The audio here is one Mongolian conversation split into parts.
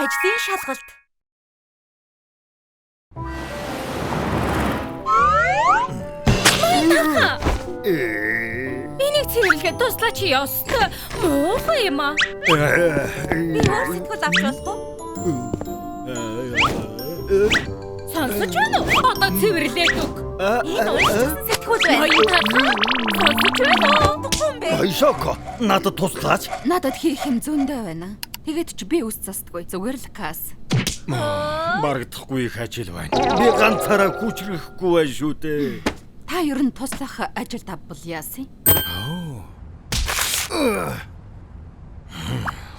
Ажлын шалгалт. Энийг цэвэрлэхэд туслаач ёстой. Муухай юм аа. Би өөр сэтгүүл авч болох уу? Сонсож байна уу? Одоо цэвэрлээд өг. Энэ уншчихсан сэтгүүл байна. Ноён талхаа. Сонсож байна уу? Утгагүй юм бэ? Айшоко, надад туслаач. Надад хийх юм зөндөө байна. Тэгээд ч би үс застгүй. Зүгээр л кас. Барагдахгүй их ажил байна. Би ганцаараа хүчрэхгүй байна шүү дээ. Та ер нь туслах ажил тавбал яасан?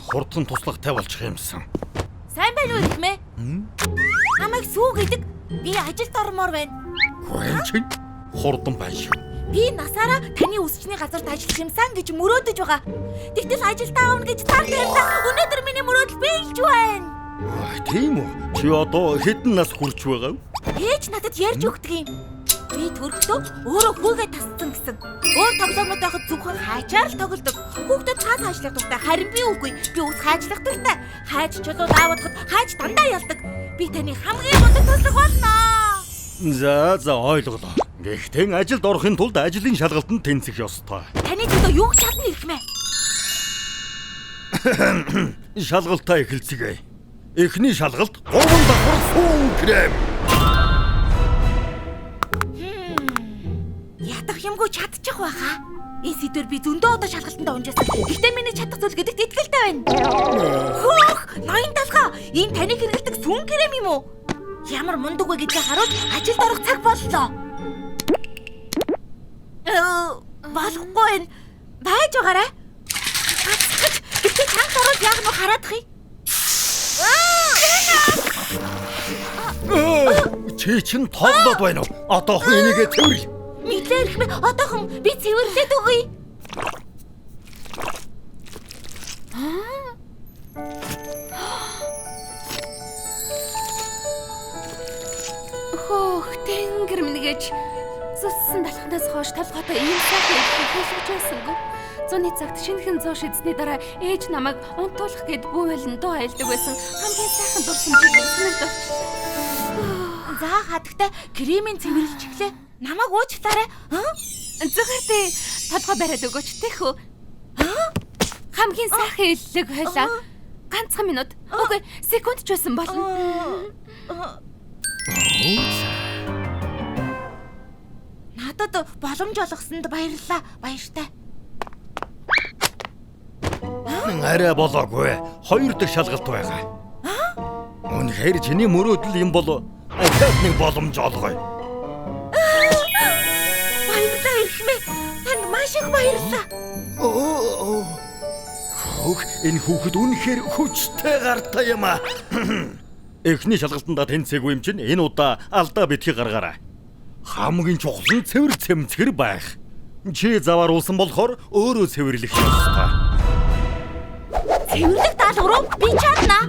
Хурдхан туслахтай болчих юмсан. Сайн байна уу ихмэ? Намайг сүү гэдэг. Би ажилд ормоор байна. Гүн чинь хурдан байна шүү. Би насаараа таны үсчний газарт ажиллах юмсан гэж мөрөөдөж байгаа. Тэгтэл ажилдаа авна гэж цар тавилаа. Өнөөдөр миний мөрөөдөл биелж байна. Ой, тийм үү? Чи одоо хэдэн нас хүрч байгаа вэ? Ээж надад ярьж өгдөг юм. Би төрөхдөө өөрөө хүүгээ тасцсан гэсэн. Өөр тоглоомнууд байхад зөвхөн хаачаар л тоглодог. Хүүхдүүд цаас хаачлах дуртай, харин би үгүй. Би ус хаачлах дуртай. Хаач чулуу даавуудахад хаач дандаа ялдаг. Би таны хамгийн мундаг туслах болно. За, за ойлголоо. Гэхдээ ажилд орохын тулд ажлын шалгалтанд тэнцэх ёстой. Таны төлөө юу ч чадна ирхмэ. Шалгалтаа эхэлцгээе. Эхний шалгалт 3 давхар сүүн крем. Ядах юмгүй чадчих байхаа. Энэ сэдвэр би зөндөө удаа шалгалтанд унжаасан. Гэхдээ миний чадах зүйл гэдэгт итгэлтэй байна. Хөөх, ноён талхаа. Энэ таны хэрэглэдэг сүүн крем юм уу? Ямар мундаг вэ гэдгийг харуул ажилд орох цаг боллоо. Болохгүй байна. Байж байгаарай. Гацгаж, гэхдээ чанга орвол яг нь хараадах юм. Чи чин тоглоод байна уу? Одоохон энийгээ цэвэрлэ. Мэдлээ эрхмэ одоохон би цэвэрлээд өгье. Хөөх, тэнгэр минь гэж зүссэн талхнаас хойш толгойтой ийм сайхан ирэхийг хэлж байсангүй. Зуны цагт шинэхэн зуу шидсэний дараа ээж намайг унтуулах гээд бүүвэлэн дуу айлдаг байсан хамгийн сайхан дурсамжийг санаад болчихлоо. За хадагтай кремийн цэвэрлчихлээ. Намайг уучлаарай. Зүгээр дээ. Толгой бариад өгөөч тех үү? Хамгийн сайхан хэллэг байлаа. Ганцхан минут. Үгүй, секунд ч байсан болно. Надад боломж олгосонд баярлалаа. Баяртай. Арай болоогүй. Хоёр дахь шалгалт байгаа. Үнэхээр чиний мөрөөдөл юм бол ахаад нэг боломж олгоё. Баярлалаа эрхмэ. Танд маш их баярлалаа. Хөөх, энэ хүүхэд үнэхээр хүчтэй гартай юм аа. Эхний шалгалтандаа тэнцээгүй юм чинь энэ удаа алдаа битгий гаргаарай. Хамгийн чухал нь цэвэр цэмцгэр байх. Чи завааруулсан болохоор өөрөө цэвэрлэх ёстой. Цэвэрлэх даалгавар руу би чадна.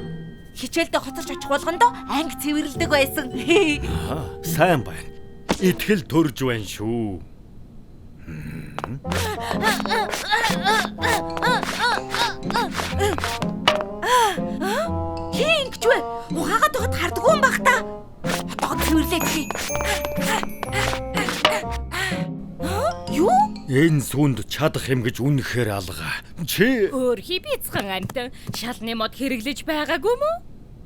Хичээлдээ хоцорч очих болгондоо анги цэвэрлдэг байсан. Сайн байна. Итгэл төрж байна шүү. Хин ингэж вэ? Ухаагаад байхад хардггүй юм бах та. Одоо цэвэрлээд хий. Юу? Энэ сүнд чадах юм гэж үнэхээр алга. Чи Хөөрхий бяцхан амтан шалны мод хэрэглэж байгаагүй мүү?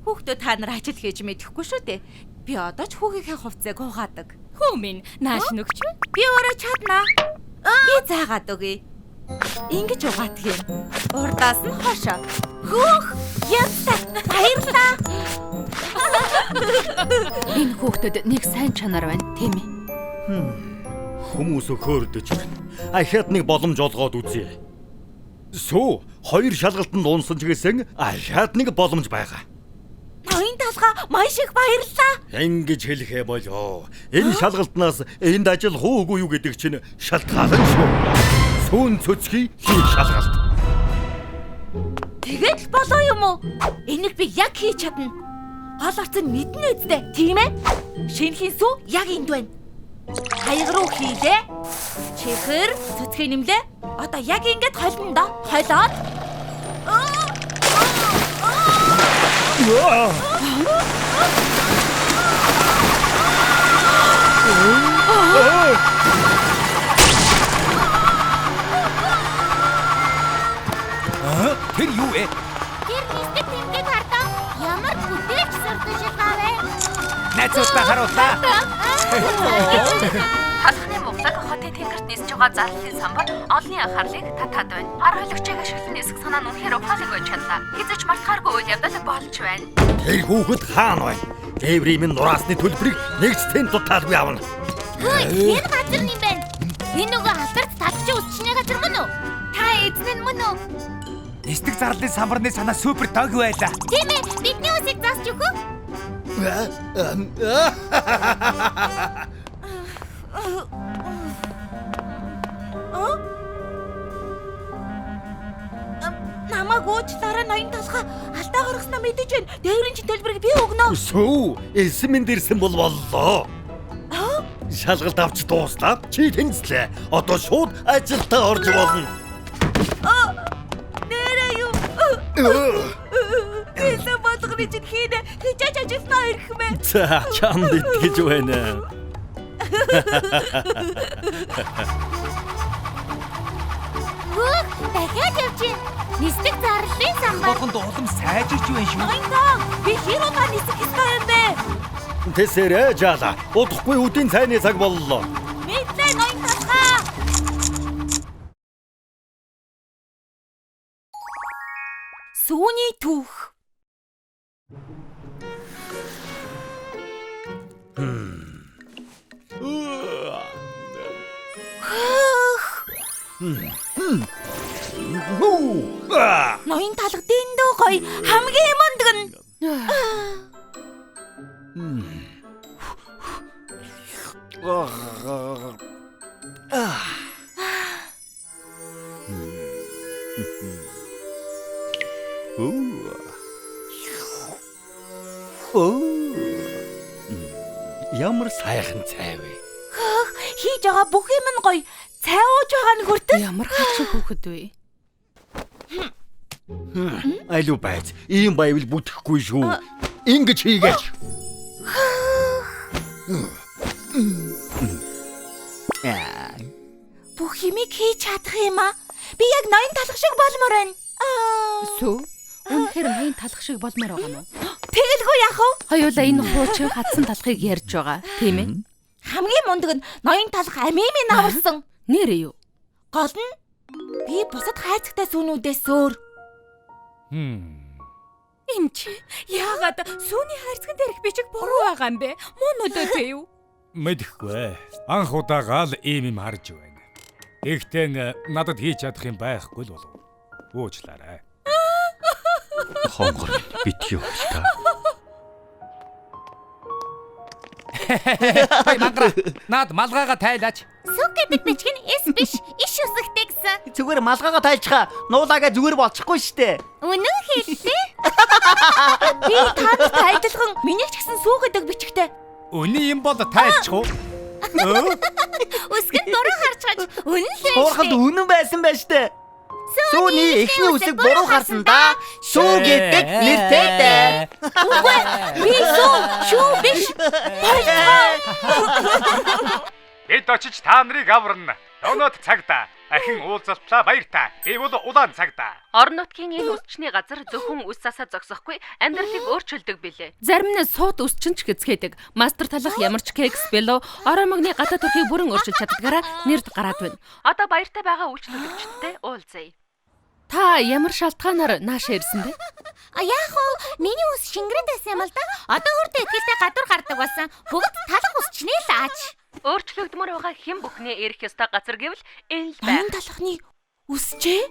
Хүүхдүүд та нар ажил хийж мэдэхгүй шүү дээ. Би одоо ч хүүгийнхээ хувцсыг угаадаг. Хүү минь нааш нөгч вэ? Би өөрөө чадна. Би заагаад өгье. Ингэж угаадаг юм. Урдаас нь хошоо. Хөөх, яста. Баярлалаа. Энэ хүүхдэд нэг сайн чанар байна, тийм ээ? Хүмүүс хөөрдөж байна. Ахаад нэг боломж олгоод үзье. Сүү, хоёр шалгалтанд унсан ч гэсэн ахаад нэг боломж байгаа. Ноён талхаа маш их баярлалаа. Ингэж хэлэхээ болоо. Энэ шалгалтнаас энд ажиллах уу үгүй юу гэдэг чинь шалтгаалan шүү. Сүүн цөцгий хийх шалгалт. Тэгээд л болоо юм уу? Энийг би яг хийж чадна. Гол орцон мэднэ үсттэй, тийм ээ? Шинэхэн сүү яг энд байна. Хаяг руу хийлээ. Чихэр цөцгөө нэмлээ. Одоо яг ингэж холино доо. Холиод. Тэр юу вэ? Тэр нисдэг тэмдэг хардаа ямар бүтээлч сурталчилгаа вэ? Найзуудаа харууллаа. Талхны муглаг хотын тэнгэрт нисэж байгаа зарлалын самбар олонний анхаарлыг татаад байна. Гар хөлөгчийг ашиглан нисэх санаа нь үнэхээр ухаалаг байж чадлаа. Хэзээ ч мартахааргүй үйл явдал болж байна. Тэр хүүхэд хаана байна? Тээврийн минь нураасны төлбөрийг нэг ч цент дутаалгүй авна. Хөөе, энэ газар юм байна. Энэ нөгөө алдарт талхчин үсчний газар мөн үү? Та эзэн нь мөн үү? Нисдэг зарлалын самбарны санаа супер дог байлаа. Тийм ээ, бидний үсийг засч өгөх үү? Намайг уучлаарай ноён талхаа. Алдаа гаргаснаа мэдэж байна. Дээврийн чинь төлбөрийг би өгнө. Сүү, эсэм минь дэрсэн бол боллоо. Шалгалт авч дууслаа. Чи тэнцлээ. Одоо шууд ажилдаа орж болно. Нэрээ юу? Хэлээ болгоны чинь хийнэ. Хичээж ажилдаа ирэх мэ. За, чамд итгэж байна. Хөөх, дахиад явчих. Нисдэг зарлалын самбар. Болгонд улам сайжирч байна шүү. Ноён таа, би хэр удаа нисэх ёстой юм бэ? Тэсэрэ жаала. Удахгүй үдийн цайны цаг боллоо. Мэдлээ ноён талхаа. Сүүний түүх. Ноён талх дэндүү гоё, хамгийн мундаг нь. Ямар сайхан цай вэ? Хөөх, хийж байгаа бүх юм нь гоё. Цай ууж байгаа нь хүртэл Ямар хачин хүүхэд вэ? Алив байц. Ийм байвал бүтэхгүй шүү. Ингэж хийгээч. Бүх юмыг хийж чадах юм аа. Би яг ноён талх шиг болмоор байна. Сүү, үнэхээр ноён талх шиг болмоор байгаа юм уу? Тэгэлгүй яах вэ? Хоёулаа энэ хуучин хатсан талхыг ярьж байгаа, тийм ээ? Хамгийн мундаг нь ноён талх амийн минь аварсан. Нэрээ юу? Гол нь би бусад хайрцагтай сүүнүүдээс өөр. Эм чи яагаад сүүний хайрцаган дээрх бичиг буруу байгаа юм бэ? Муу нөлөөтэй юу? Мэдэхгүй. Анх удаага л ийм юм харж байна. Гэхдээ надад хийж чадах юм байхгүй л болов. Уучлаарай. Хонгор минь битгий хөл та. Хай мангара. Наад малгайгаа тайлаач. Сүг гэдэг бичиг нь эс биш, иш үсгтэй гэсэн. Зүгээр малгайгаа тайлчхаа. Нуулаагаа зүгээр болчихгүй штэ. Үнэн хэллээ. Би та нартай адилхан миний ч гэсэн сүү гэдэг бичигтэй. Үний юм бол тайлчих уу? Үсэг нь дуран харчхаж үнэн л байж. Хуурханд үнэн байсан байж штэ. Сүүний эхний үсэг буруу харсан да. Сүү гэдэг нэртэй дээ. Үгүй би сүү шүү биш. Болцгоо. Бид очиж та нарыг аварна. Өнөөд цагдаа. Ахин уулзалтлаа баяртай. Би бол улаан цагдаа. Орон нутгийн энэ үсчний газар зөвхөн үс засаа зогсохгүй амьдралыг өөрчилдөг билээ. Зарим нь суут үсчин ч гэцгээдэг. Мастер талах ямар ч кекс бэлөө орой мөгний гадаа төрхийг бүрэн өөрчилж чаддгаараа нэрд гараад байна. Одоо баяртай байгаа үйлчлүүлэгчдтэй уулзъя. Та ямар шалтгаанаар наашаа ирсэн бэ? А яах вэ? Миний ус шингэрэн байсан юм л да. Одоо хүртэл итгэлтэй гадуур гардаг болсон. Бүгд талах үсчнээ л ааж. Өөрчлөгдмөр байгаа хэн бүхний ирэх ёстой газар гэвэл энэ л Ноён байх. талхны үсчээ.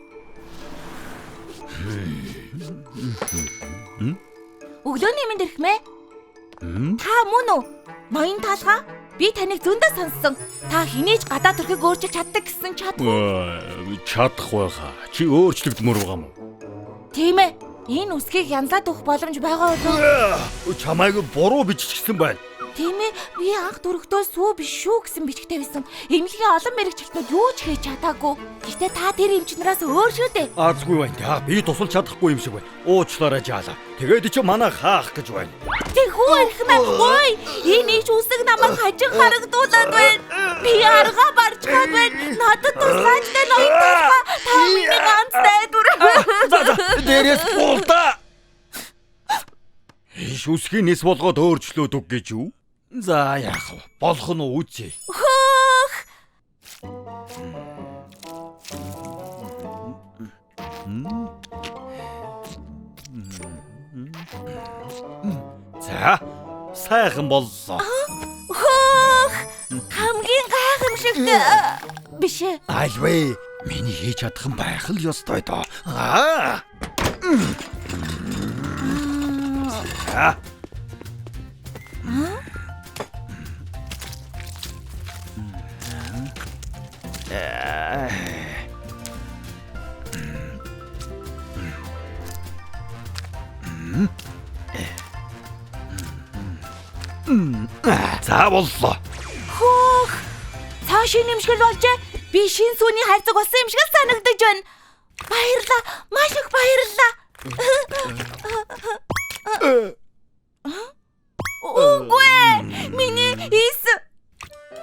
Өглөөний мэнд ирэхмээ. Та мөн үү? Ноён талхаа би таныг зөндөө сонссон. Та хинээж гадаа төрхийг өөрчилж чаддаг гэсэн чадах уу? Чадах байхаа. Чи өөрчлөгдмөр байгаа юм уу? Тийм ээ. Энэ үсгийг янзлаад өгөх боломж байгаа болов уу? Чамайг буруу биччихсэн байна. Тийм ээ, би анх төрөхдөө сүү биш шүү гэсэн бичгтэй байсан. Эмнэлгийн олон мэрэгчлэтнүүд юу ч хийж чадаагүй. Гэхдээ та тэр эмч нараас өөр шүү дээ. Азгүй байна. Та би тусалж чадахгүй юм шиг байна. Уучлаарай жаала. Тэгээд чи манай хаах гэж байна. Тэхүү эрхмээ. Ой, энэ иш үсэг намайг хажин харагдуулаад байна. Би аргаа барчгаад байна. Надад туслаач та ноён талхаа. Та миний ганц найдвар. За за, дээрээс буулда. Иш үсгийн нис болгоод өөрчлөөд үг гэж юу? За яах вэ? Болох нь үзье. Хөөх. За, сайхан боллоо. Хөөх. Хамгийн гайхамшигт биш ээ. Альвэ, миний хийж чадах нь байх л ёстой доо. Аа. За. За боллоо. Хөөх. Цаа шин юм шиг л болжээ. Би шин сүүний хайрцаг болсон юм шиг л санагдаж байна. Баярлалаа. Маш их баярлалаа. Үгүй ээ. Миний эс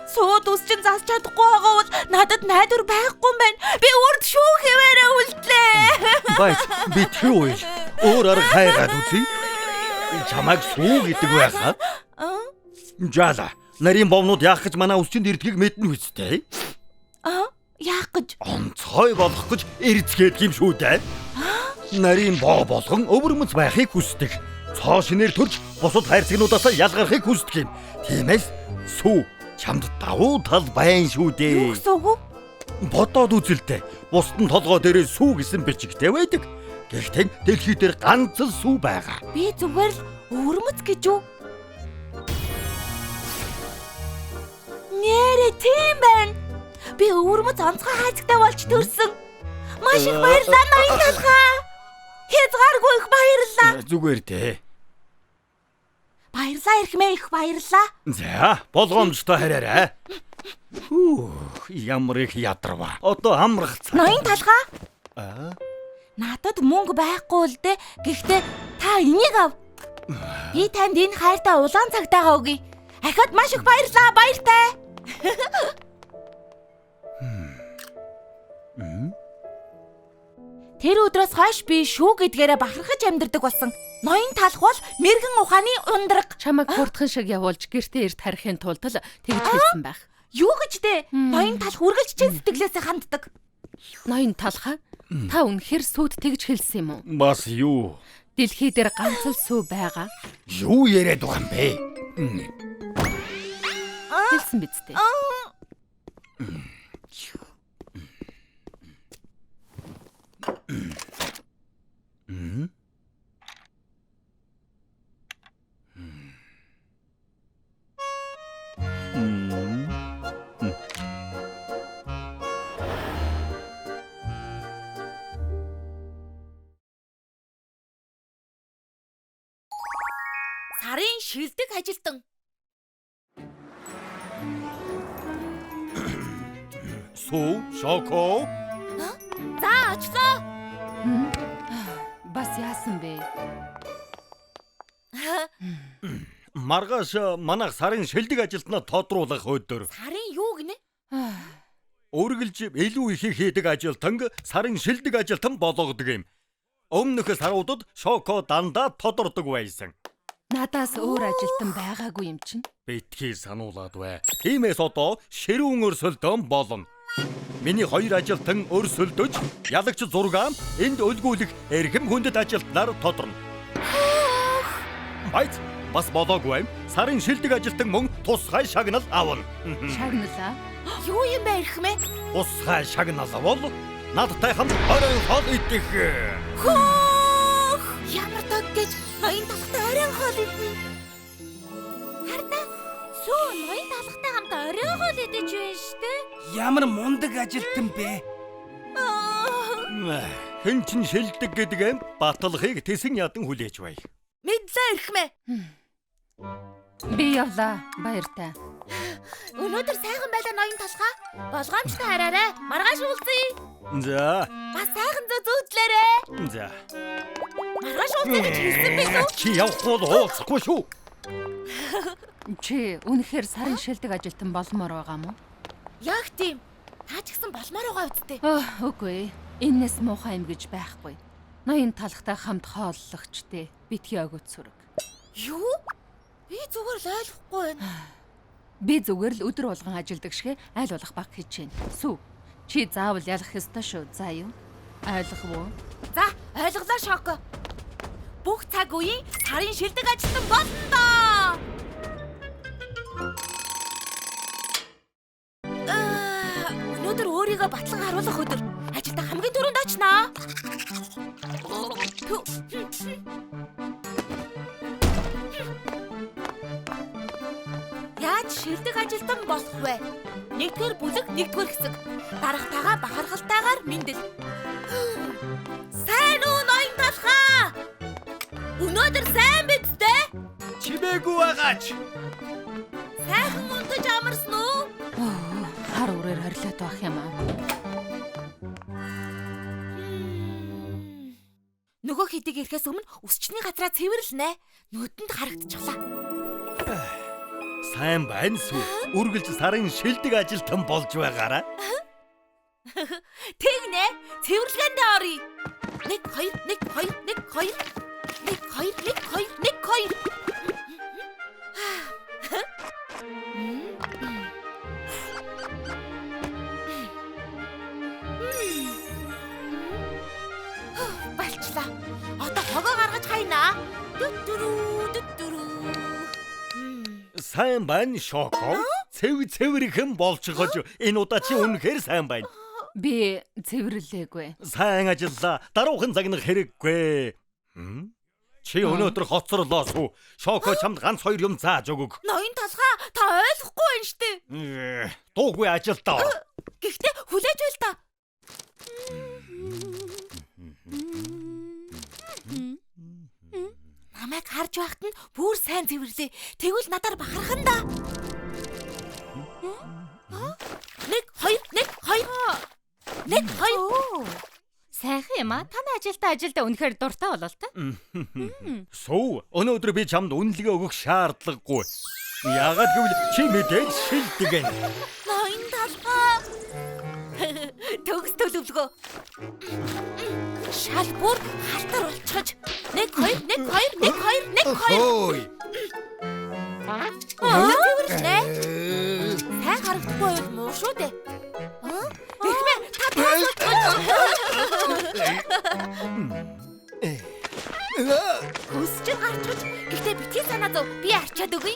сууд ус чинь зас чадахгүй байгаа бол надад найдвар байхгүй юм байна. Би урд шүү хэвээрээ үлдлээ. Байц, битгий уйл. Өөр арга хайгаад үзье. Чамайг сүү гэдэг байхаа. Жаала, нарийн бовнууд яах гэж манай үсчинд ирдгийг мэднэ үстэй. Аа, яах гэж? Онцгой болох гэж эрцгээд юм шүү дээ. Нарийн боо болгон өвөрмөц байхыг хүсдэг. Цоо шинээр төрж бусад хайрцагнуудаас ялгархыг хүсдэг юм. Тиймээс сүү чамд давуу тал байна шүү дээ. Юу гэсэн үг вэ? Бодоод үзэлтэй. Бусд нь толгой дээрээ сүү гэсэн бичигтэй байдаг. Гэхдээ дэлхий дээр ганц л сүү байгаа. Би зүгээр л өвөрмөц гэж юу? Нэрээ тийм байна. Би өвөрмөц онцгой хайрцагтай болж төрсөн. Маш их баярлалаа ноён талхаа. Хязгааргүй их баярлалаа. Зүгээр дээ. Баярлалаа эрхмээ их баярлалаа. За, болгоомжтой хараарай. Хүүх, ямар их ядарва. Одоо амрах цаг. Ноён талхаа. Аа. Надад мөнгө байхгүй л дээ. Гэхдээ та энийг ав. Би танд энэ хайртай улаан цагтаагаа өгье. Ахад маш их баярлалаа. Баяртай. Тэр өдрөөс хойш би шүү гэдгээрээ бахархаж амьдардаг болсон. Ноён талх бол мэрэгэн ухааны ундраг. Чамайг хурдхан шиг явуулж гэртээ эрт харихын тулд л тэгж хэлсэн байх. Юу гэж дээ? Ноён талх үргэлж чин сэтгэлээсээ ханддаг. Ноён талхаа, та үнэхээр сүйд тэгж хэлсэн юм уу? Бас юу? Дэлхий дээр ганц л сүү байгаа. Юу яриад байгаа юм бэ? Хэлсэн биз дээ. Сарын шилдэг ажилтан. Сүү, Шоко. За, очлоо. Бас яасан бэ? Маргааш манайх сарын шилдэг ажилтнаа тодруулах өдөр. Сарын юу гинэ? Үргэлж илүү ихийг хийдэг ажилтан сарын шилдэг ажилтан болгодог юм. Өмнөх саруудад Шоко дандаа тодордог байсан. Надаас өөр ажилтан байгаагүй юм чинь. Битгий сануулад бай. Тиймээс одоо ширүүн өрсөлдөөн болно. Миний хоёр ажилтан өрсөлдөж, ялагч 6 энд өлгүүлэх эрхэм хүндэт ажилтнаар тодорно. Байц, бас болоогүй юм. Сарын шилдэг ажилтан мөн тусгай шагнал авна. Шагналаа? Юу юм бэ эрхмээ? Тусгай шагнал бол надтай хамт оройн хоол идэх. Хөөх! Ямар дог гэж ноён талхтай оройн хоол идэнэ. Хардаа сүү ноён талхтай хамт оройн хоол идэж байна штэ. Ямар мундаг ажилтан бэ? Хэн чинь шилдэг гэдэг юм баталхыг тэсэн ядан хүлээж бай. Мэдлээ эрхмээ. Би явлаа. Баяртай. Өнөөдөр сайхан байлаа ноён толгой. Болгоомжтой хараарай. Маргааш уулзъя. За. Бас сайхан зүү зүүдлээрэй. За. Маргааш уулзъя гэж хэлсэн билүү? Чи явахгүй бол уулзахгүй шүү. Чи үнэхээр сарын шилдэг ажилтан болмоор байгаа мó? Яг тийм. Та ч гэсэн болмоор байгаа үсттэй. Үгүй. Эннээс муухай юм гэж байхгүй. Ноён талхтай хамт хооллогчтэй. Битгий огт сүрэг. Юу? Би зүгээр л ойлгохгүй байна. Би зүгээр л өдөр болгон ажилдаг шигэ айл болох баг хичээнэ. Сүү. Чи заавал ялах ёстой шүү. За юу? Ойлгов уу? За, ойлголоо Шоко. Бүх цаг үеийн сарын шилдэг ажилтан болно доо. Өнөөдөр өөрийгөө батлан харуулах өдөр. Ажилдаа хамгийн түрүүнд очноо. Яаж шилдэг ажилтан болох вэ? Нэгдүгээр бүлэг, нэгдүгээр хэсэг. Дарагтайгаа бахархалтайгаар мэндэл. Сайн уу ноён талхаа? Өнөөдөр сайн биз дээ? Чимээгүй байгаач. Сайхан унтаж амарсан уу? Хар үрээр хорилоод байх юм аа. Нөгөө хэдийг ирэхээс өмнө өсчний газраа цэвэрлэнэ. Нүдэнд харагдчихлаа. Сайн байна сүү. Үргэлж сарын шилдэг ажилтан болж байгаарай. Тэгнэ. Цэвэрлэгээндээ оръё. 1 2 1 2 1 2 1 2 1 2 1 2. Болчлаа. Одоо хогоо гаргаж хайнаа. Дүтүрүү дүтүрүү. Сайн байна Шоко. Цэв цэвэрхэн болчихож энэ удаа чи үнэхээр сайн байна. Би цэвэрлээгүй. Сайн ажиллаа. Даруухан загнах хэрэггүй. Чи өнөөдөр хоцорлоо сүү. Шоко чамд ганц хоёр юм зааж өгөг. Ноён толгой та ойлгохгүй байна штэ. Дуугүй ажилдаа. Гэхдээ хүлээж байл та. Намайг харж байхад нь бүр сайн цэвэрлээ. Тэгвэл надаар бахархан да. 1 2 1 2 1 2. Сайхан юм аа. Таны ажилдаа үнэхээр дуртай болол та. Сүү, өнөөдөр би чамд үнэлгээ өгөх шаардлагагүй. Яагаад гэвэл чи мэдээж шилдэг ээ. Ноён толгой. Төгс төлөвлөгөө. Шал бүр халтар болчихож 1 2 1 2 1 2 1 2. Хөөй. Цэвэрлэнэ. Сайн харагдахгүй байвал муу шүү дээ. Эхмээ та Өсч гарчвч гэхдээ битгий санаа зов би арчаад өгье.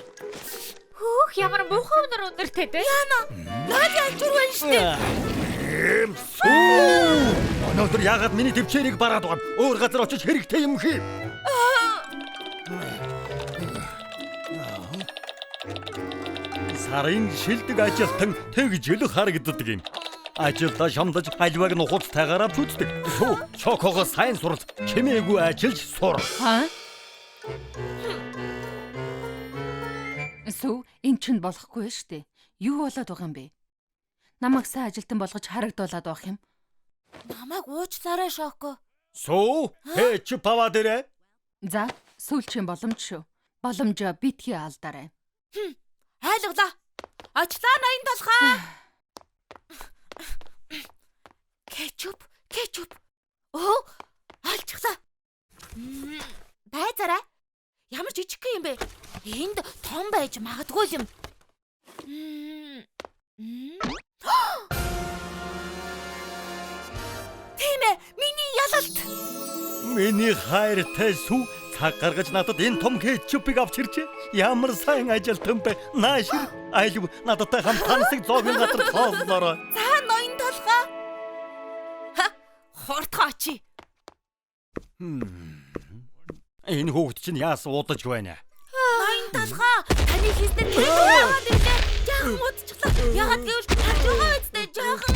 Хөөх ямар муухай өнөр өнөртэй дээ. Яна. Ноён алжуур байна шүү дээ. Сүү! Өнөөдөр яагаад миний төвчээрийг бараад байгаа юм? Өөр газар очиж хэрэгтэй юм хий. Сарын шилдэг ажилтан тэгж л харагддаг юм. Ажилдаа шамдаж аливааг нухацтайгаараа зүтдэг. Сүү, Шокогоо сайн сурал, чимээгүй ажиллаж сур. Ха? Сүү, эн чинь болохгүй шүү дээ. Юу болоод байгаа юм бэ? Намайг сайн ажилтан болгож харагдуулаад байх юм. Намайг уучлаарай Шоко. Сүү, хээ чи пава дээрээ. За, сүүлчийн боломж шүү. Боломжоо битгий алдаарай. Ойлголоо. Очлоо ноён толгой. Кетчуп, кетчуп. Оо, олчихлоо. Байцаарай. Ямар жижигхэн юм бэ? Энд том байж магадгүй юм. Тийм ээ, миний ялалт. Миний хайртай сүү цаг гаргаж надад энэ том кетчупыг авч иржээ. Ямар сайн ажилтан бэ? Наашир айлв нададтай хамт тансаг зоогийн газар тооллоорой. За ноён толгой. Ха, хурдхан очие. Энэ хүүхэд чинь яасан удаж байна? Ноён толгой, таны хийснээр кетчуп аваад ирлээ. Жаахан муудчихлаа. Яагаад гэвэл харж байгаа үстэй жаахан.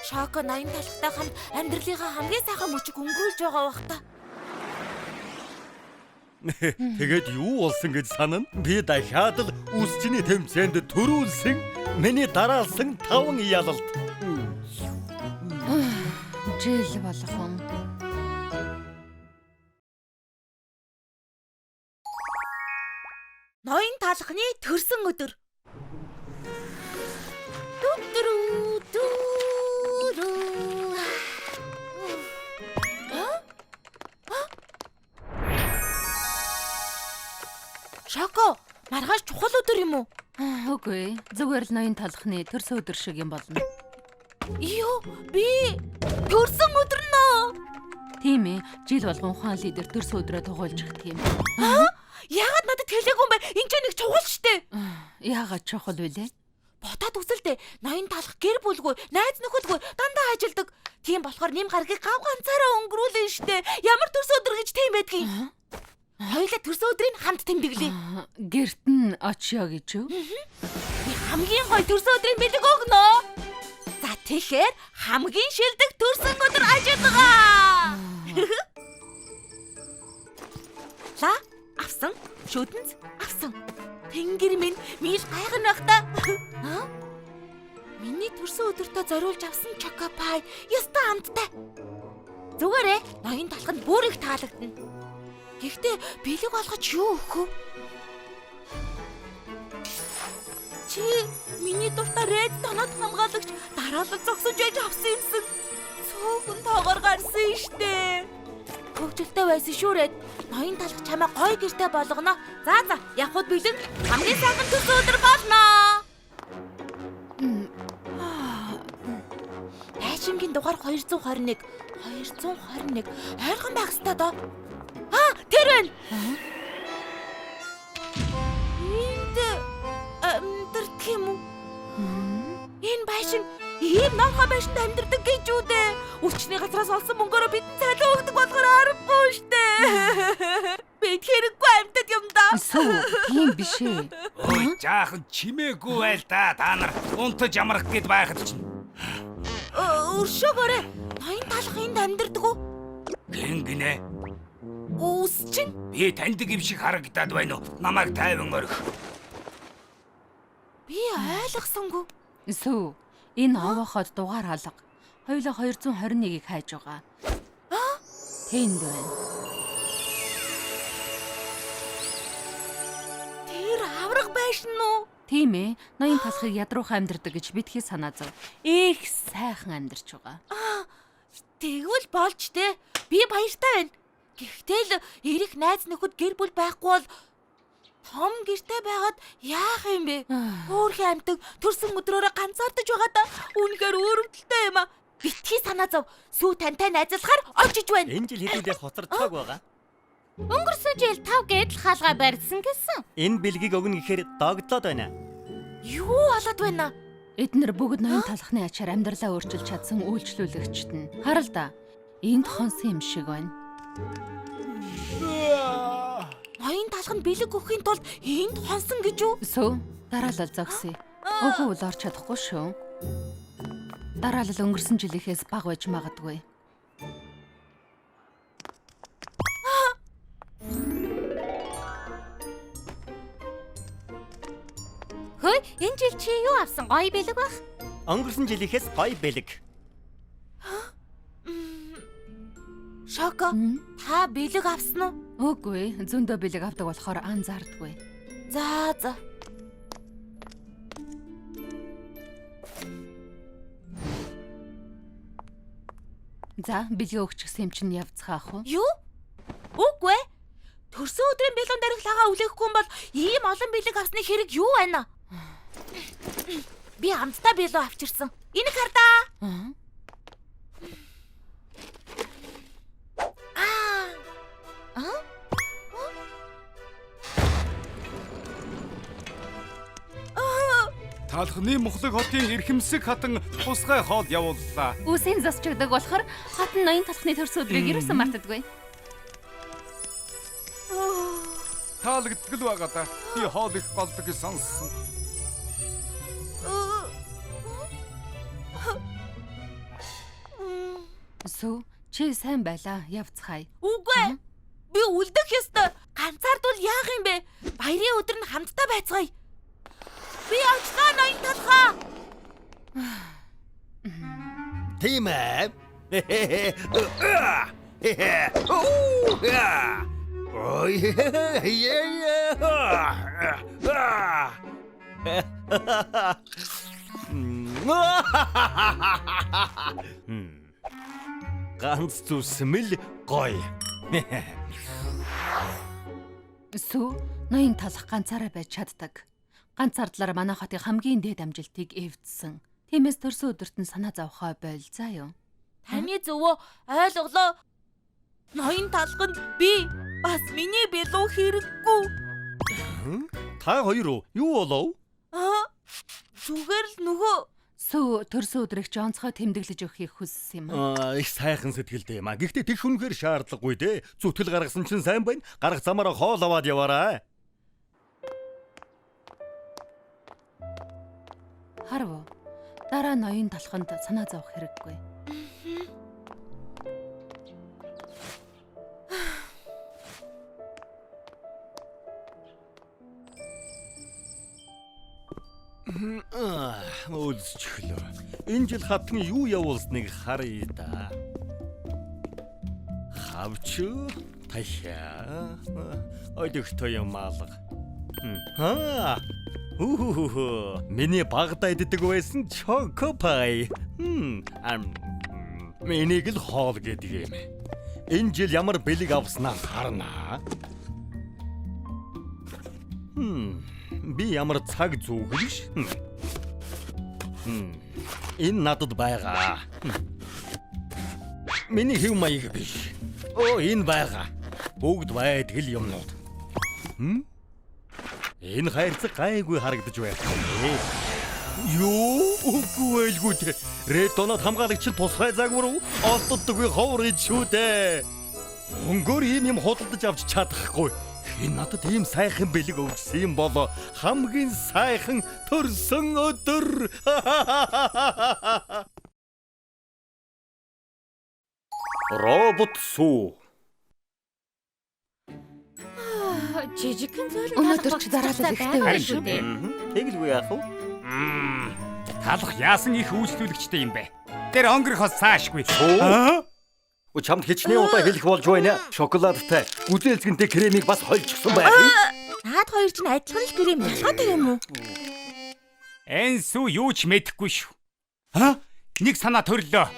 Шоко ноён талхтай хамт амьдралынхаа хамгийн сайхан мөчийг өнгөрүүлж байгаа бах та. Тэгээд юу болсон гэж санана? Би дахиад л үсчний тэмцээнд төрүүлсэн миний дараалсан 5 ялалт. Жил болгон. Ноён талхны төрсөн өдөр. Дүрүү дүрүү. Шоко, маргааш чухал өдөр юм уу? Үгүй, зүгээр л ноён талхны төрсөн өдөр шиг юм болно. Йоо, би төрсөн өдөр нөө. Тийм ээ, жил болгон ухаан лидер төрсөн өдрөө тугуулж өгдөг юм. Яагаад надад хэлээгүй юм бэ? Энд чинь нэг чухал штэ. Яагаад чухал вүлээ? Бодоод үзэлдэ. Ноён талх гэр бүлгүй, найз нөхөдгүй дандаа ажилдаг. Тийм болохоор нэм гарагийг гав ганцаараа өнгөрүүлнэ штэ. Ямар төрсөн өдөр гэж тийм байдгийг. Хоёулаа төрсөн өдрийг хамт тэмдэглэе. Гэрт нь очё гэж юу? Би хамгийн гоё төрсөн өдрийн бэлэг өгнө. За тэгэхээр хамгийн шилдэг төрсөн өдөр ажиллагаа. Ла авсан, шүдэнц авсан. Тэнгэр минь мил гайхна байх та. Миний төрсөн өдөртөө зориулж авсан чокопай ёстой амттай. Зүгээрээ ноён талханд бүр их таалагдана. Гэхдээ бэлэг олгож юу өгөх вэ? Чи миний дуртай ред тоноод хамгаалагч дараалал зогсож байж авсан юмсан. Цөөхөн тоогоор гарсан штэ. Хөгжилтэй байсан шүү Ред. Ноён талх чамаа гоё гэртэй болгоно. За за, явхад бэлэн хамгийн сайхан төрсөн өдөр болно. Байшингийн дугаар 221. 221. Ойрхон байх ёстой доо. Аа, тэр байна. Энд амьдардаг юм уу? Энэ байшин ийм норхой байшинд амьдардаг гэж үү дээ. Өчний газраас олсон мөнгөөрөө бидэнд цалин өгдөг болохоор аргагүй штэ. Бид хэрэггүй амьтад юм да. Сүү, тийм биш ээ. Ой, жаахан чимээгүй байл та. Та нар унтаж амрах гээд байхад чинь. Өршөөгөөрэй. Ноён талх энд амьдардаг уу? Гин гинэ. Үс чинь Би таньдаг юм шиг харагдаад байна уу? Намайг тайван орхи. Би ойлгосонгүй. Сүү, энэ овооход дугаар алга. Хоёулаа 221-ийг хайж байгаа. Тэнд байна. Тэр авраг байшин уу? Тийм ээ, ноён талхыг ядруухан амьдардаг гэж битгий санаа зов. Их сайхан амьдарч байгаа. Тэгвэл болж тэ. Би баяртай байна. Гэхдээ л эрэх найз нөхөд гэр бүл байхгүй бол том гэртэй байгаад яах юм бэ? Хөөрхөн амьтан төрсөн өдрөөрөө ганцаардаж байгаа да. Үнэхээр өөрөвдөлтэй юм а. Битгий санаа зов. Сүү тантай найзлахаар очиж байна. Энэ жил хэдүүлээ хоцор цог байгаа. Өнгөрсөн жил 5 гэдэл хаалгаа барьсан гэсэн. Энэ бэлгийг өгнө гэхээр догтлоод байна. Юу болоод байна? Эднэр бүгд ноён талхны ачаар амьдралаа өөрчилж чадсан үйлчлүүлэгчд нь. Харал да. Энд хонсон юм шиг байна. Ноён талх нь бэлэг өгөхийн тулд энд хонсон гэж үү? Сүү, дараалал зогсъё. Үгүй бол орч чадахгүй шүү. Дараалал өнгөрсөн жилийнхээс бага байж магадгүй. Хөөе, энэ жил чи юу авсан? Гоё бэлэг байх? Өнгөрсөн жилийнхээс гоё бэлэг. Шоко, та бэлэг авсан уу? Үгүй, зөндөө бэлэг авдаг болохоор анзаардаггүй. За за. За, бэлгээ өгчихсэн юм чинь явцгаах уу? Юу? Үгүй ээ. Төрсөн өдрийн бэлэн дээрх лагаа үлээхгүй юм бол ийм олон бэлэг авсны хэрэг юу байна? Би амттай бэлүү авчирсан. Энийг хардаа. Аа. Аа? Талхны мухлаг хотын эрхэмсэг хатан тусгай хоол явууллаа. Үсийн засчигдаг болохоор хатан ноён талхны төрсөн өдрийг ерөөсөн мартадаггүй. Таалагддаг л байгаа да. Би хоол их голдог гэж сонссон. Сүү, чи сайн байлаа. Явцгаая. Үгүй. Би үлдэх ёстой. Ганцаардвал яах юм бэ? Баярын өдөр нь хамтдаа байцгаая. Би очлоо ноён талхаа. Тийм ээ. Ой. Ганц зүсмэл гоё. Сүү, ноён талах ганцаараа байж чаддаг. Ганцаардлаар манай хотын хамгийн дээд амжилтыг эвдсэн. Тиймээс төрсөн өдөрт нь санаа зовхоо бойл заа юу. Таны зөвөө ойлголоо. Ноён талханд би бас миний билүү хэрэггүй. Та хоёр юу болов? Аа. Зүгээр л нөгөө Сүү төрсөн өдрийг чи онцгой тэмдэглэж өгөхийг хүссэн юм. Аа, их сайхан сэтгэлтэй юм а. Гэхдээ тэг хүнхээр шаардлагагүй дээ. Зүтгэл гаргасан чинь сайн байна. Гарах замаараа хоол аваад яваарай. Харав уу? Дараа ноён талханд санаа зовох хэрэггүй. Өлсчихлөө. Энэ жил хатан юу явуулсныг харъя да. Хавч тахиа. Ойлгохтой юм алга. Аа. Үхүхү. Миний багада иддэг байсан чокопай. Энийг л хоол гэдэг юм. Энэ жил ямар бэлэг авснаа харнаа. Би ямар цаг зүүх биш. Энэ надад байгаа. Миний хэв маяг биш. Оо, энэ байгаа. Бүгд байдаг л юмнууд. Энэ хайрцаг гайгүй харагдаж байна. Юу? Үгүй байлгүй дээ. Ред донод хамгаалагч нь тусгай загвар уу? Олддоггүй ховор ид шүү дээ. Мөнгөөр ийм юм худалдаж авч чадахгүй. Энэ надад ийм сайхан бэлэг өгсөн юм бол хамгийн сайхан төрсөн өдөр. Робот сүү. Жижигхэн зөөлөн Өнөөдөр ч дараалал ихтэй байна шүү дээ. Тэгэлгүй яах вэ? Талах яасан их үйлчлүүлэгчтэй юм бэ? Тэр онгорхоос цаашгүй. Өө чамд хичнээн удаа хэлэх болж байна. Шоколадтай, гүзээлзгэнтэй кремийг бас хольчихсон байх юм. Наад хоёр чинь адилхан л крем ялгаатай юм уу? Энэ сүү юу ч мэдэхгүй шүү. Ха? Нэг санаа төрлөө.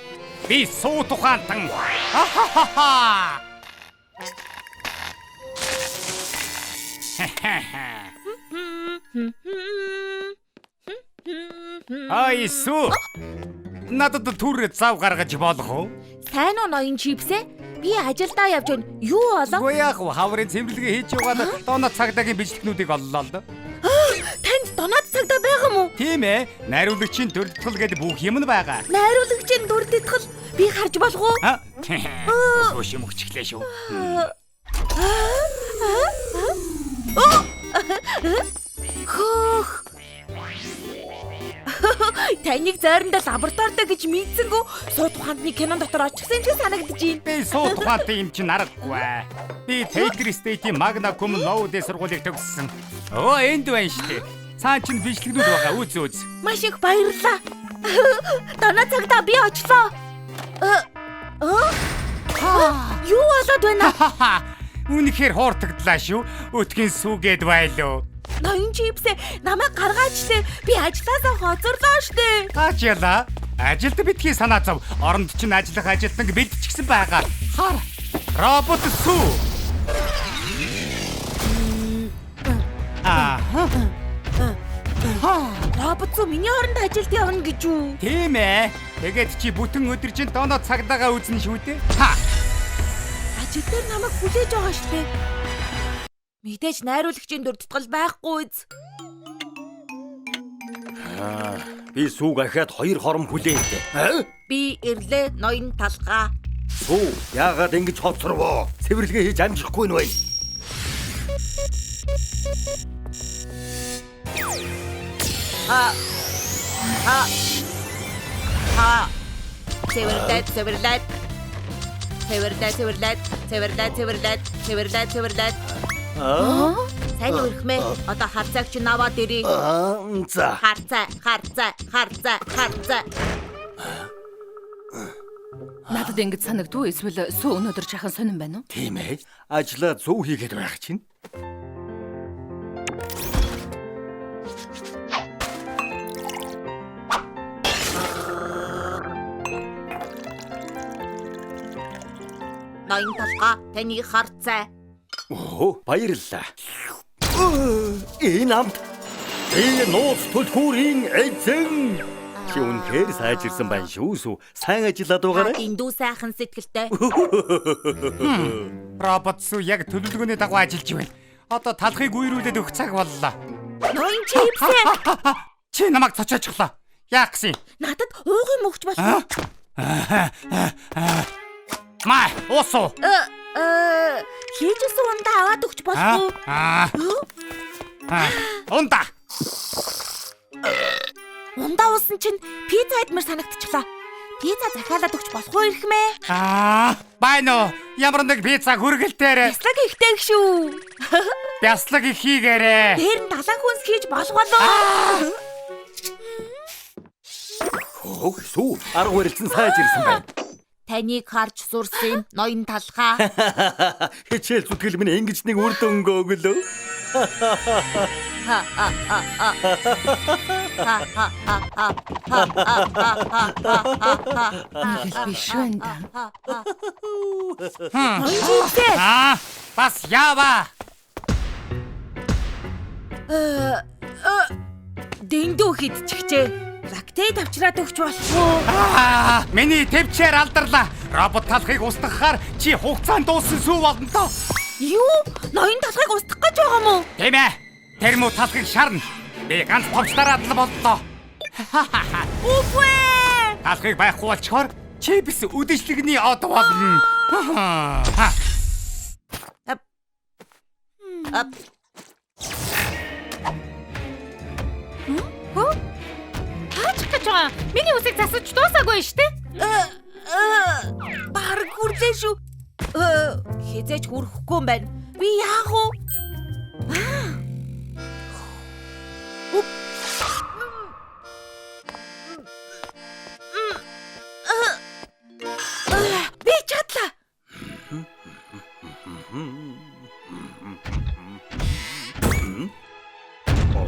Би суу тухаантан. Ахахаха. Ай сүү. Надад түр зав гаргаж болох уу? Сайн уу ноён чипсээ? Би ажилдаа явж байна. Юу болов? Үгүй яах вэ? Хаврын цэвэрлэгээ хийж яваад донод цагдаагийн бичлэгнүүдийг оллоо л доо. Танд донод цагдаа байгаа юм уу? Тийм ээ. Найруулагчийн дурдтал гэдэг бүх юм нь байгаа. Найруулагчийн дурдтал би харж болох уу? Хөөш юм өгчихлээ шүү. Хөөх. Таныг зайрандаа лабораторитой гэж мэдсэнгүү сууд ухаантны кинон дотор очихсан юм шиг санагдаж байна. Би сууд ухаантай юм чинь аргагүй. Би Taylor State-ийн Magna Cum Laude сургуулийг төгссөн. Өө энд байна шүү дээ. Цаан чинь бичлэгнүүд байгаа. Үз үз. Маш их баярлалаа. Доноо цагдаа би очлоо. Юу болоод байна? Үнэхээр хууртагдлаа шүү. Өтгөн сүгээд байлоо. Ноён чипсээ намайг гаргаач лээ. Би ажилласаа хоцорлоо штэ. Гаач ялаа. Ажилд битгий санаа зов. Оронд чинь ажиллах ажилтнаг бэлтчихсэн байгаа. Хар. Робот сүү. Аа. Робот сүү миний оронд ажилд явна гэж үү? Тийм ээ. Тэгээд чи бүтэн өдөр чинь доноо цагдаагаа үзнэ шүү дээ. Ха. Ажил дээр намайг хүлээж байгаа штэ. Мэдээж найруулагчийн дурдтал байхгүй үз. Би сүүг ахиад 2 хором хүлээвдэ. Би ирлээ ноён талгаа. Сүү яагаад ингэж хоцорвоо? Цэвэрлэгээ хийж амжихгүй нь байна. Ха. Ха. Ха. Цэвэрлээд цэвэрлээд. Цэвэрлээ, цэвэрлээд, цэвэрлээ, цэвэрлээд, цэвэрлээ, цэвэрлээд. Сайн өрхмээ. Одоо харцааг чинь аваад ирье. За. Харцаа, харцаа, харцаа, харцаа. Надад ингэж санагдв эсвэл сүү өнөөдөр жаахан сонин байна уу? Тийм ээ. Ажлаа зөв хийгээд байх чинь. Ноён толгой таны харцаа. Оо, баярлалаа. Энэ амт. Би нууц түлхүүрийн эзэн. Чи үнэхээр сайжирсан байна шүү сүү. Сайн ажиллаад байгаарай. Эндүү сайхан сэтгэлтэй. Робот сүү яг төлөвлөгөөний дагуу ажиллаж байна. Одоо талхыг үерүүлээд өгөх цаг боллоо. Ноён чипсээ. Чи намайг цочоочлоо. Яах гэсэн? Надад ууг юм өгч болох уу? Маа, уусуу. Хийжсэн ундаа аваад өгч болох уу? Ундаа. Ундаа уусан чинь пицца идмэр санагдчихлаа. Пицца захиалаад өгч болох уу ирхмээ? Байна уу? Ямар нэг пицца хүргэлтээр. Бяцлаг ихтэй шүү. Бяцлаг их хийгээрэй. Дээр нь далайн хүнс хийж болох болов. Хөөх сүү арга барилцсан сайжирсан байна. Таныг харж сурсан ноён талхаа. Хичээл зүтгэл минь ингэж нэг үр дүнгээ өглөө. Нэг л биш байна да. Аа, бас яава. Дэндүү хидчихжээ. Лактей тавчраад өгч болох уу? Аа, миний төвчээр алдарлаа. Робот талхыг устгахаар чи хугацаанд дууссан сүү болно доо. Юу? Ноён талхыг устгах гэж байгаа юм уу? Тийм ээ. Тэр муу талхыг шарна. Би ганц товч дараад л боллоо. Үгүй ээ. Талхыг байхгүй болчхоор чипс үдэшлэгний од болно. Хөө? Хаачих гэж байгаа. Миний үсийг засаж дуусаагүй шүү дээ. Бараг хүрлээ шүү. Хизээч хүрэхгүй юм байна. Би яах вэ? Би чадлаа.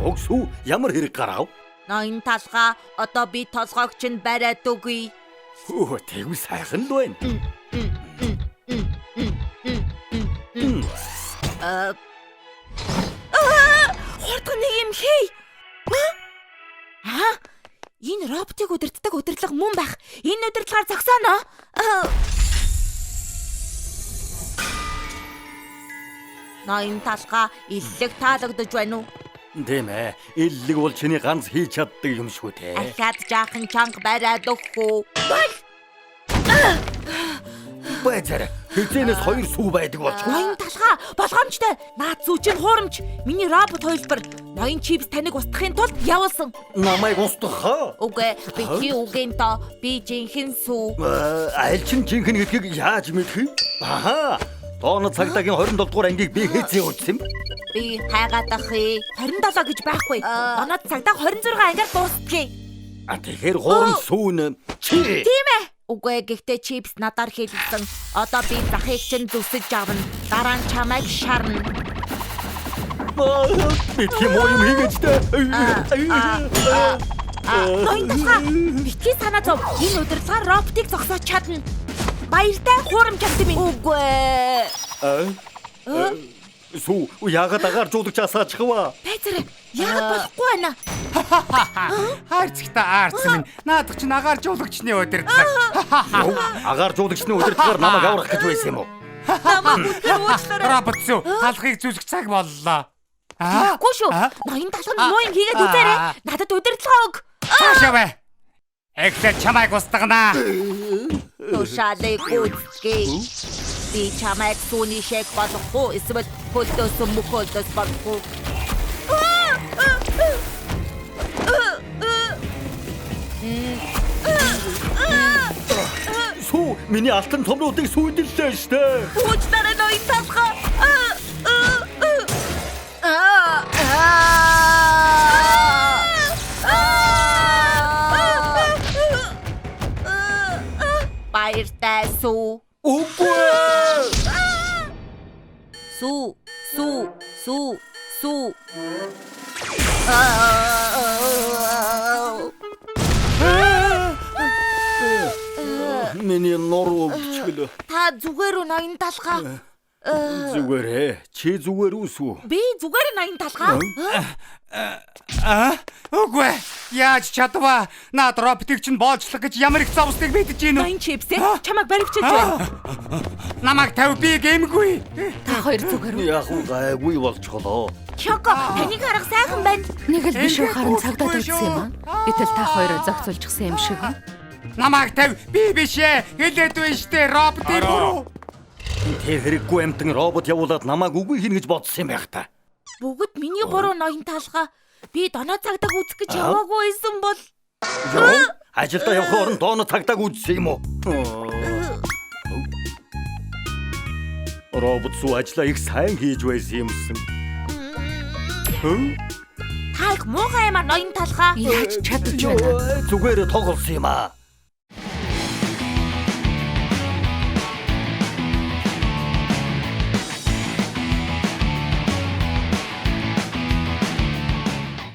Огсүү ямар хэрэг гарав? Ноён талхаа одоо би толгойг чинь бариад өгье. Хөө, тэгвэл сайхан л байна. Хурдхан нэг юм хий. Аа? Энэ роботыг удирддаг удирдлага мөн байх. Энэ удирдлагаар зогсооно. Ноён талхаа иллэг таалагдаж байна уу? Тийм ээ. Иллэг бол чиний ганц хийж чаддаг юм шүү дээ. Ахаад жаахан чанга бариад өгөх үү? Бол. Байцаарай. Хизээнээс хоёр сүү байдаг болчих. Ноён талхаа болгоомжтой. Наад сүү чинь хуурамч. Миний робот хувилбар ноён чипс таныг устгахын тулд явуулсан. Намайг устгах? Үгүй, битгий үгэн доо. Би жинхэнэ сүү. Аль чинь жинхэнэ гэдгийг яаж мэдэх вэ? Аха. Дооно цагдаагийн 27 дугаар ангийг би хэзээ үзсэн юм? Би хайгаад ах ээ. 27 гэж байхгүй. Доноод цагдаа 26 ангиар дуустгийг. А тэгэхээр хуурамч сүүн чи. Тийм ээ. Үгүй, гэхдээ чипс надаар хийлгсэн. Одоо би захыг чинь зүсэж авна. Дараа нь чамайг шарна. Битгий муу юм хийгээч дээ. Ноён талхаа битгий санаа зов. Энэ удирдлагаар роботыг зогсоож чадна. Баяртай хуурамч амт минь. Үгүй. Сүү яагаад агаар жуулагч асаачих вэ? Байцаарай. Яагаад болохгүй байна? Хайрцагтай аарц минь. Наадах чинь агаар жуулагчны удирдлага. Агаар жуулагчны удирдлагаар намайг аврах гэж байсан юм уу? Намайг үнэхээр уучлаарай. Робот сүү талхыг зүсэх цаг боллоо. Тэгэхгүй шүү. Ноён талханд муу юм хийгээд үзээрэй. Надад удирдлага өг. Цаашаа бай. Эхлээд чамайг устгана. Тушаалыг гүйцэтгэе. Би чамайг сүүний шэг болгох уу? Эсвэл хөлдөөс мөхөлдөөс болгох уу? Сүү Миний алтан цомруудыг сүйдэллээ штэ. Уучлаарай ноён талхаа. Баяртай сүү. Үгүй. Сүү, сүү, сүү, сүү. Миний нуруу өвдчихлөө. Та зүгээр үү ноён талхаа? Зүгээр ээ. Чи зүгээр үү сүү? Би зүгээр ноён талхаа. Аа? Үгүй. Яаж чадваа? Наад роботыг чинь боолчлох гэж ямар их зовсныг мэдэж гин үү? Ноён чипсээ чамайг баривчилж байна. Намайг тавь би гэмгүй. Та хоёр зүгээр үү? Яг уу гайгүй болчихлоо. Хёко, таныг харах сайхан байна. Нэг л биш үү харин цагдаад үзсэн юм аа. Гэтэл та хоёр зохицуулчихсан юм шиг. Намайг тавь би биш ээ. Хэлээд байна штэ роботын буруу. Тэр хэрэггүй амтан робот явуулаад намайг үгүй хийнэ гэж бодсон юм байх та. Бүгд миний буруу ноён талхаа. Би доноо цагдаг үзэх гэж яваагүй байсан бол Юу? Ажилдаа явах оронд доноо цагдааг үзсэн юм уу? Робот сүү ажлаа их сайн хийж байсан юмсан. Та их муухай юм а ноён талхаа. Яаж чадаж байна? Зүгээр тоглосон юм аа.